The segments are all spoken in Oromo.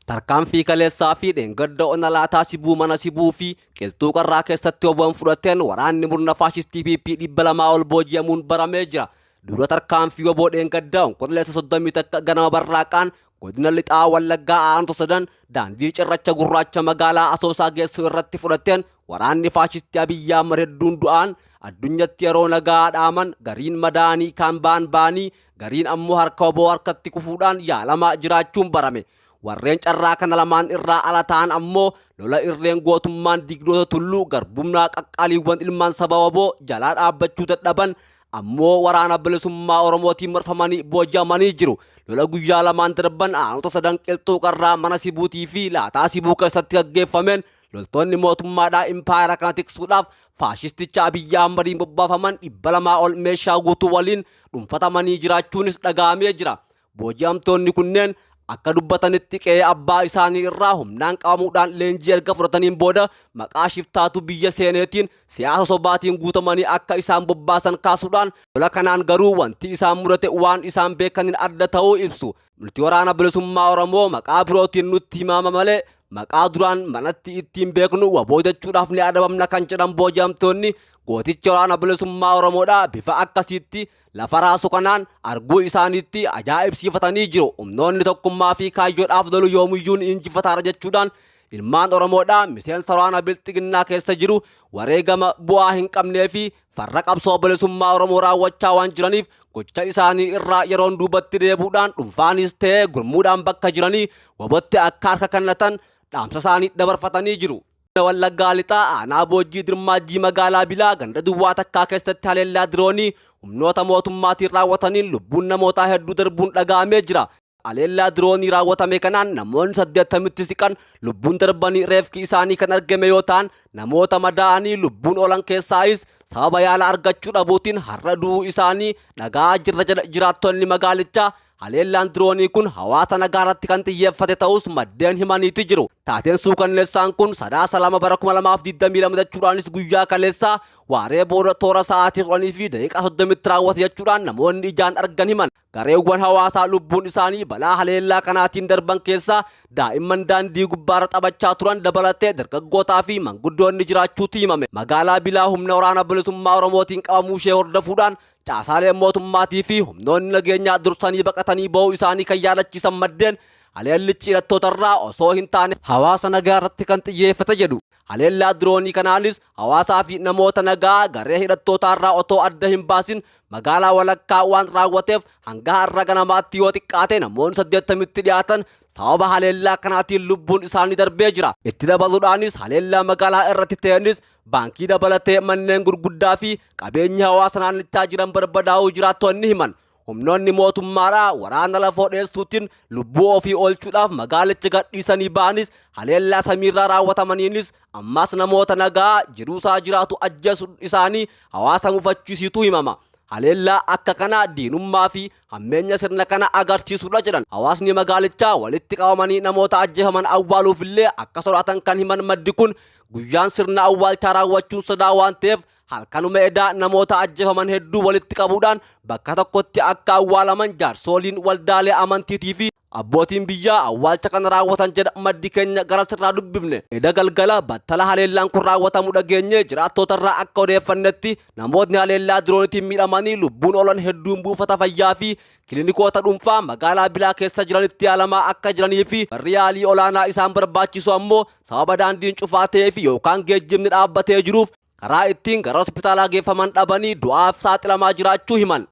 Tarkaanfii kaleessaa fi dheengadda ona Laataa Sibuu mana Sibuu fi Qilxuu Qarraa keessatti WBOn fudhateen waraanni murna faashistii PP 200 ol booji'amuun baramee jira. Duula tarkaanfii wbo dheengadda Onkololeessa 31 ganama barraaqaan godina Lixaa Wallaggaa aanota sadan daandii cirracha gurraacha magaalaa Asoosaa geessu irratti fudhateen waraanni faashistii Abiyyi Ahmad hedduun du'aan addunyatti yeroo nagaa dhaaman gariin madaa'anii kaan ba'an ba'anii gariin ammoo harka wbo harkatti kufuudhaan yaalamaa jiraachuun barame. Warreen carraa kana lamaan irraa ala ta'an ammoo lola irreen gootummaan diigdota tulluu garbumnaa qaqqaaliiwwan ilmaan saba wbo jalaa dhaabbachuu dadhaban ammoo waraana bilisummaa Oromootiin marfamanii booji'amanii jiru. Lola guyyaa lamaan darban aanota sadan Qilxuu Qarraa, Mana Sibuutii fi Laataa Sibuu keessatti gaggeeffameen loltoonni mootummaadhaa impaayera kana tiksuudhaaf faashisticha Abiyyi Ahmadiin bobbaafaman 200 ol meeshaa guutuu waliin dhuunfatamanii jiraachuunis dhaga'amee jira. Booji'amtoonni kunneen akka dubbatanitti qe'ee abbaa isaanii irraa humnaan qabamuudhaan leenjii erga fudhataniin booda maqaa shiftaatu biyya seeneetiin siyaasa sobaatiin guutamanii akka isaan bobbaasan kaasuudhaan lola kanaan garuu wanti isaan mudate waan isaan beekaniin adda ta'uu ibsu. Nuti Waraana Bilisummaa Oromoo maqaa birootiin nutti himama malee maqaa duraan manatti ittiin beeknu wbo jechuudhaaf ni adabamna kan jedhan booji'amtoonni gooticha Waraana Bilisummaa Oromoodhaa bifa akkasiitti lafa raasu kanaan arguu isaaniitti ajaa'ibsiifatanii jiru. Humnoonni tokkummaa fi kaayyoodhaaf lolu yoomiyyuu ni injifataadha jechuudhaan ilmaan Oromoodhaa miseensa waraana Bilxiginnaa keessa jiru wareegama bu'aa hin qabnee fi farra qabsoo bilisummaa Oromoo raawwachaa waan jiraniif gocha isaanii irraa yeroon duubatti deebuudhaan dhunfaanis ta'ee gurmuudhaan bakka jiranii WBOtti akka harka kennatan dhaamsa isaanii dabarfatanii jiru. Godina Wallaggaa Lixaa aanaa Boojjii Dirmaajjii magaalaa Bilaa ganda duwwaa takkaa keessatti haleellaa diroonii humnoota mootummaatiin raawwataniin lubbuun namootaa hedduu darbuun dhaga'amee jira. Haleellaa diroonii raawwatame kanaan namoonni 80tti siqan lubbuun darbanii reefki isaanii kan argame yoo ta'an namoota madaa'anii lubbuun oolan keessaayis sababa yaala argachuu dhabuutiin har'a du'uu isaanii dhaga'aa jirra jedha jiraattonni magaalichaa. Haleellaan diroonii kun hawaasa nagaarratti kan xiyyeeffate ta'us maddeen himaniiti jiru. Taateen suukanneessaan kun Sadaasa 2 bara 2022 jechuudhaanis guyyaa kaleessaa waaree booda toora sa'aatii 10:30tti raawwate jechuudhaan namoonni ijaan argan himan. Gareewwan hawaasaa lubbuun isaanii balaa haleellaa kanaatiin darban keessaa daa'imman daandii gubbaarra taphachaa turan dabalatee dargaggootaa fi manguddoonni jiraachuutu himame. Magaalaa Bilaa humna waraana bilisummaa Oromootiin qabamuu ishee hordofuudhaan Caasaaleen mootummaatii fi humnoonni nageenyaa dursanii baqatanii ba'uu isaanii kan yaadachiisan maddeen, haleellichi hidhattootarraa osoo hin taane hawaasa nagaa irratti kan xiyyeeffate jedhu. Haleellaa diroonii kanaanis hawaasaa fi namoota nagaa garee hidhattootaarraa otoo adda hin baasin magaalaa walakkaa waan raawwateef hanga har'a ganamaatti yoo xiqqaate namoonni 80tti dhiyaatan sababa haleellaa kanaatiin lubbuun isaanii darbee jira. Itti dabaluudhaanis haleellaa magaalaa irratti ta'eenis Baankii dabalatee manneen gurguddaa fi qabeenyi hawaasa naannichaa jiran barbadaa'uu jiraattonni himan. Humnoonni mootummaadhaa waraana lafoo dheessuutiin lubbuu ofii oolchuudhaaf magaalicha gadhiisanii ba'anis haleellaa samiirraa raawwatamaniinis ammas namoota nagaa jiruusaa jiraatu ajjeesuun isaanii hawaasa mufachiisiitu himama. Haleellaa akka kanaa diinummaa fi hammeenya sirna kana agarsiisudha jedhan. Hawaasni magaalichaa walitti qabamanii namoota ajjeefaman awwaaluufillee akka sodaatan kan himan maddi kun Guyyaan sirna awwaalchaa raawwachuun sodaa waan ta'eef halkanuma edaa namoota ajjeefaman hedduu walitti qabuudhaan bakka tokkotti akka awwaalaman jaarsooliin waldaalee amantiitii fi abbootiin biyyaa awwaalcha kana raawwatan jedha maddi keenya garas irraa dubbifne. Eda galgala battala haleellaan kun raawwatamu dhageenyee jiraattootarraa akka odeeffannetti namootni haleellaa diroonitiin miidhamanii lubbuun oolan hedduun buufata fayyaa fi Kilinikoota dhuunfaa magaalaa Bilaa keessa jiranitti yaalamaa akka jiranii fi barri yaalii olaanaa isaan barbaachisu ammoo sababa daandiin cufaa ta'ee fi yookaan geejjibni dhaabbatee jiruuf karaa ittiin gara hospitaalaa geeffaman dhabanii du'aaf saaxilamaa jiraachuu himan.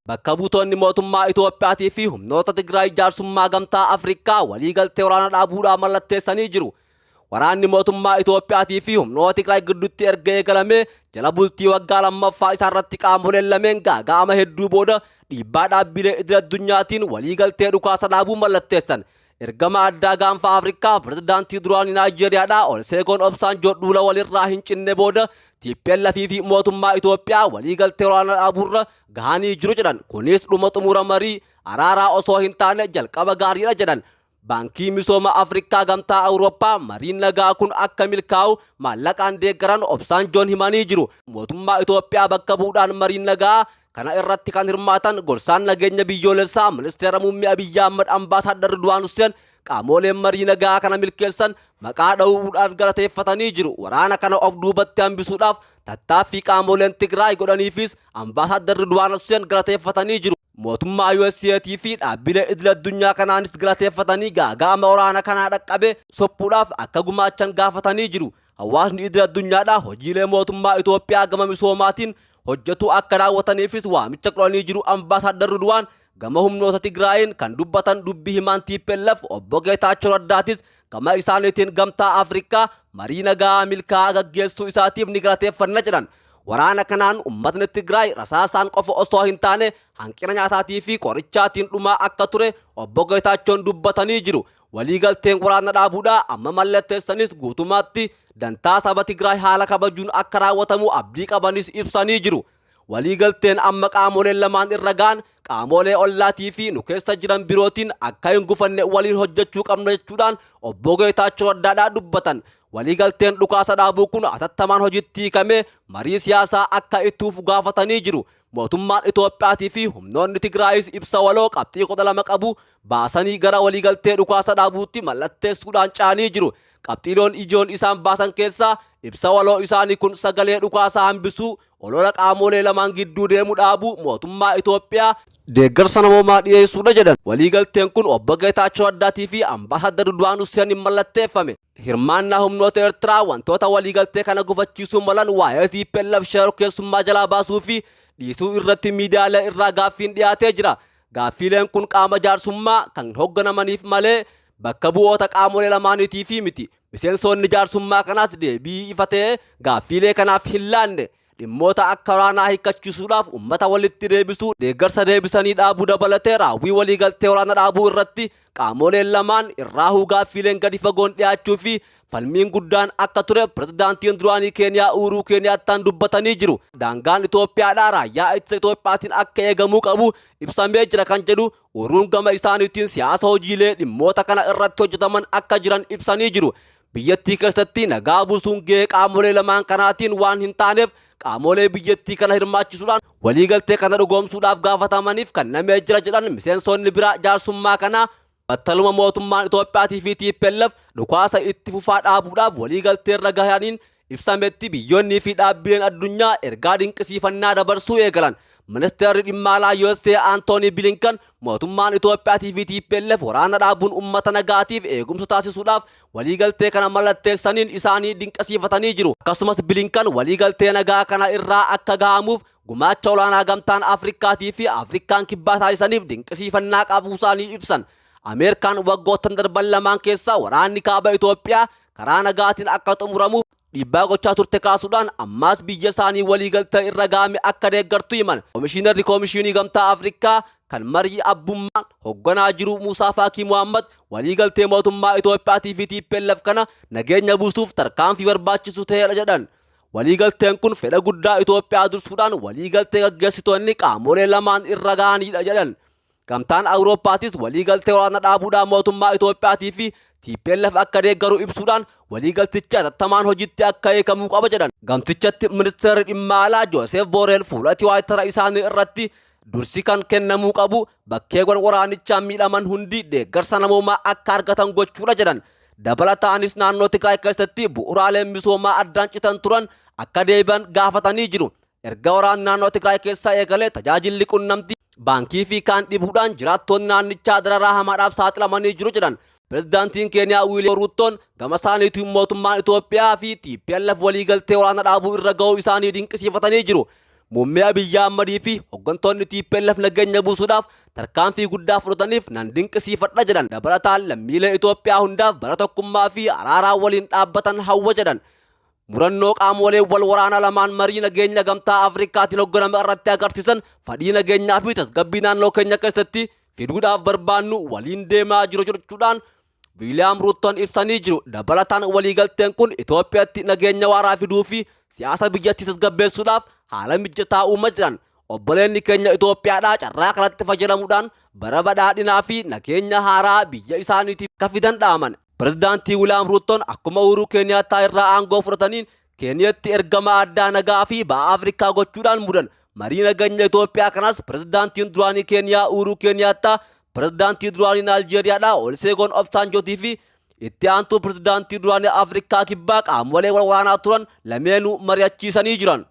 Bakka buutonni mootummaa Itoophiyaatii fi humnoota Tigraay jaarsummaa Gamtaa Afrikaa waliigaltee waraana dhaabuudhaa mallatteessanii jiru. Waraanni mootummaa Itoophiyaatii fi humnoota Tigraay gidduutti erga eegalamee jala bultii waggaa lammaffaa isaarratti qaamoleen lameen gaaga'ama hedduu booda dhiibbaa dhaabbilee idil addunyaatiin waliigaltee dhukaasa dhaabuu mallatteessan. Ergama addaa gaanfa Afrikaa pirezidaantii duraanii Naayijeeriyaadhaa Olseegoon Obsaanjoo duula walirraa hin cinne booda TPLF fi mootummaa Itoophiyaa waliigaltee waraana dhaabuurra gahanii jiru jedhan. Kunis dhuma xumura marii araaraa osoo hin taane jalqaba gaariidha jedhan. Baankii Misooma Afrikaa Gamtaa Awurooppaa mariin nagaa kun akka milkaa'u maallaqaan deeggaran Obsaanjoon himanii jiru. Mootummaa Itoophiyaa bakka bu'uudhaan mariin nagaa kana irratti kan hirmaatan gorsaan nageenya biyyoolessaa ministeera muummee Abiyyi Ahmad Ambaasaaddar Ridwaan Husseen Qaamoleen marii nagaa kana milkeessan maqaa dha'uudhaan galateeffatanii jiru. Waraana kana of duubatti hambisuudhaaf tattaaffii qaamoleen Tigraay godhaniifis Ambaasaaddar Ridwaan Hussein galateeffatanii jiru. Mootummaa USAT fi dhaabbilee idil addunyaa kanaanis galateeffatanii gaaga'ama waraana kanaa dhaqqabe suphuudhaaf akka gumaachan gaafatanii jiru. Hawaasni idil addunyaadhaa hojiilee mootummaa Itoophiyaa gama misoomaatiin hojjetu akka raawwataniifis waamicha godhanii jiru Ambaasaaddar Ridwaan. Gama humnoota Tigraayiin kan dubbatan dubbi himaan TPLF obbo Geetaachoo Raddaatis gama isaaniitiin Gamtaa Afrikaa marii nagaa milkaa'aa gaggeessuu isaatiif ni galateeffanna jedhan. Waraana kanaan uummatni Tigraay rasaasaan qofa osoo hin taane hanqina nyaataatii fi qorichaatiin dhumaa akka ture obbo Geetaachoon dubbatanii jiru. Waliigalteen waraana dhaabuudhaa amma mallatteessanis guutummaatti dantaa saba Tigraay haala kabajuun akka raawwatamu abdii qabanis ibsanii jiru. Waliigalteen amma qaamoleen lamaan irra ga'an qaamolee ollaatii fi nu keessa jiran birootiin akka hin gufanne waliin hojjechuu qabna jechuudhaan obbo Geetaachoo Raddaadhaa dubbatan. Waliigalteen dhukaasa dhaabuu kun atattamaan hojiitti hiikamee marii siyaasaa akka itti fufu gaafatanii jiru. Mootummaan Itoophiyaatii fi humnoonni Tigraayis ibsa waloo qabxii 12 qabu baasanii gara waliigaltee dhukaasa dhaabuutti mallatteessuudhaan caanii jiru. Qabxiileen ijoon isaan baasan keessaa ibsa waloo isaanii kun sagalee dhukaasaa hambisuu, olola qaamolee lamaan gidduu deemu dhaabuu, mootummaa Itoophiyaa deeggarsa namoomaa dhiyeessuudha jedhan. Waliigalteen kun obbo Geetaachoo Raddaatii fi Ambaasaddar Ridwaan Huseeniin mallatteeffame. Hirmaannaa humnoota Eertiraa wantoota waliigaltee kana gufachiisuu malan waa'ee TPLF shororkeessummaa jalaa baasuu fi dhiisuu irratti miidiyaalee irraa gaaffiin dhiyaatee jira. Gaaffiileen kun qaama jaarsummaa kan hoogganamaniif malee bakka bu'oota qaamolee lamaaniitiif miti. Miseensonni jaarsummaa kanaas deebii ifa ta'e gaaffiilee kanaaf hin laanne. Dhimmoota akka waraanaa hiikkachiisuudhaaf uummata walitti deebisuu, deeggarsa deebisanii dhaabuu dabalatee raawwii waliigaltee waraana dhaabuu irratti qaamoleen lamaan irraahuu gaaffiileen gadi fagoon dhiyaachuu fi falmiin guddaan akka ture pirezidaantiin duraanii Keeniyaa Uhuruu Keeniyaattaan dubbatanii jiru. Daangaan Itoophiyaadhaa raayyaa ittisa Itoophiyaatiin akka eegamuu qabu ibsamee jira kan jedhu Uhuruun gama isaaniitiin siyaasa hojiilee dhimmoota kana irratti hojjetaman akka jiran ibsanii jiru. Biyyattii keessatti nagaa buusuun gahee qaamolee lamaan kanaatiin waan hin taaneef qaamolee biyyattii kana hirmaachisuudhaan waliigaltee kana dhugoomsuudhaaf gaafatamaniif kennamee jira jedhan miseensonni biraa jaarsummaa kanaa. Battaluma mootummaan Itoophiyaatii fi TPLF dhukaasa itti fufaa dhaabuudhaaf waliigaltee irra gahaniin ibsametti biyyoonnii fi dhaabbileen addunyaa ergaa dinqisiifannaa dabarsuu eegalan. Ministeerri dhimma alaa USA Antoonii Bilinkan mootummaan Itoophiyaatii fi TPLF waraana dhaabuun uummata nagaatiif eegumsa taasisuudhaaf waliigaltee kana mallatteessaniin isaanii dinqisiifatanii jiru. Akkasumas Bilinkan waliigaltee nagaa kana irraa akka gahamuuf gumaacha olaanaa gamtaan Afrikaatii fi Afrikaan kibbaa taasisaniif dinqisiifannaa qabuu isaanii ibsan. Ameerikaan waggoottan darban lamaan keessaa waraanni kaaba Itoophiyaa karaa nagaatiin akka xumuramuuf dhiibbaa gochaa turte kaasuudhaan ammaas biyya isaanii waliigaltee irra gahame akka deeggartu himan. Komishiinarri Komishinii Gamtaa Afrikaa kan marii abbummaan hoogganaa jiru Muusaa Faakii Muhammad waliigaltee mootummaa Itoophiyaatii fi TPLF kana nageenya buusuuf tarkaanfii barbaachisu ta'eedha jedhan. Waliigalteen kun fedha guddaa Itoophiyaa dursuudhaan waliigaltee gaggeessitoonni qaamolee lamaan irra gahanidha jedhan. Gamtaan Awurooppaatis waliigaltee waraana dhaabuudhaan mootummaa Itoophiyaatii fi TPLF akka deeggaru ibsuudhaan waliigaltichi hatattamaan hojiitti akka hiikamuu qaba jedhan. Gamtichatti ministeerri dhimma alaa Jooseef Booreel fuula Tiwaayitara isaanii irratti dursi kan kennamuu qabu bakkeewwan waraanichaan miidhaman hundi deeggarsa namoomaa akka argatan gochuudha jedhan. Dabalataanis naannoo Tigraay keessatti bu'uuraaleen misoomaa addaan citan turan akka deebi'an gaafatanii jiru. Erga waraanni naannoo Tigraay keessaa eegalee tajaajilli qunnamtii baankii fi kaan dhibuudhaan jiraattonni naannichaa dararaa hamaadhaaf saaxilamanii jiru jedhan. Pirezidaantiin Keeniyaa Wiiliyaam Ruuttoon gama isaaniitiin mootummaan Itoophiyaa fi TPLF waliigaltee waraana dhaabuu irra ga'uu isaanii dinqisiifatanii jiru. Muummee Abiyyi Ahmadii fi hooggantoonni TPLF nageenya buusuudhaaf tarkaanfii guddaa fudhataniif nan dinqisiifadha jedhan. Dabalataan lammiilee Itoophiyaa hundaaf bara tokkummaa fi araaraa waliin dhaabbatan hawwa jedhan. Murannoo qaamolee wal waraanaa lamaan marii nageenya gamtaa Afrikaatiin hoogganame irratti agarsiisan fedhii nageenyaa fi tasgabbii naannoo keenya keessatti fiduudhaaf barbaannu waliin deemaa jiru jechuudhaan Wiiliyaam Ruuttoon ibsanii jiru. Dabalataan waliigalteen kun Itoophiyaatti nageenya waaraa fiduu fi siyaasa biyyattii tasgabbeessuudhaaf haala mijataa uuma jiran. Obboleenni keenya Itoophiyaadhaa carraa kanatti fayyadamuudhaan bara badhaadhinaa fi nageenya haaraa biyya isaaniitiif akka fidan dhaaman. Pirezidaantii Wiiliyaam Ruuttoon akkuma Uhuruu Keeniyaattaa irraa aangoo fudhataniin Keeniyaatti ergama addaa nagaa fi ba'a Afrikaa gochuudhaan mudan. Marii nageenya Itoophiyaa kanas pirezidaantiin duraanii Keeniyaa Uhuruu Keeniyaattaa Pirezidaantii duraanii Naayijeeriyaadhaa Oluseegoon Obasanjootii fi itti aantuu pirezidaantii duraanii Afrikaa Kibbaa qaamolee wal waraanaa turan lameenuu mari'achiisanii jiran.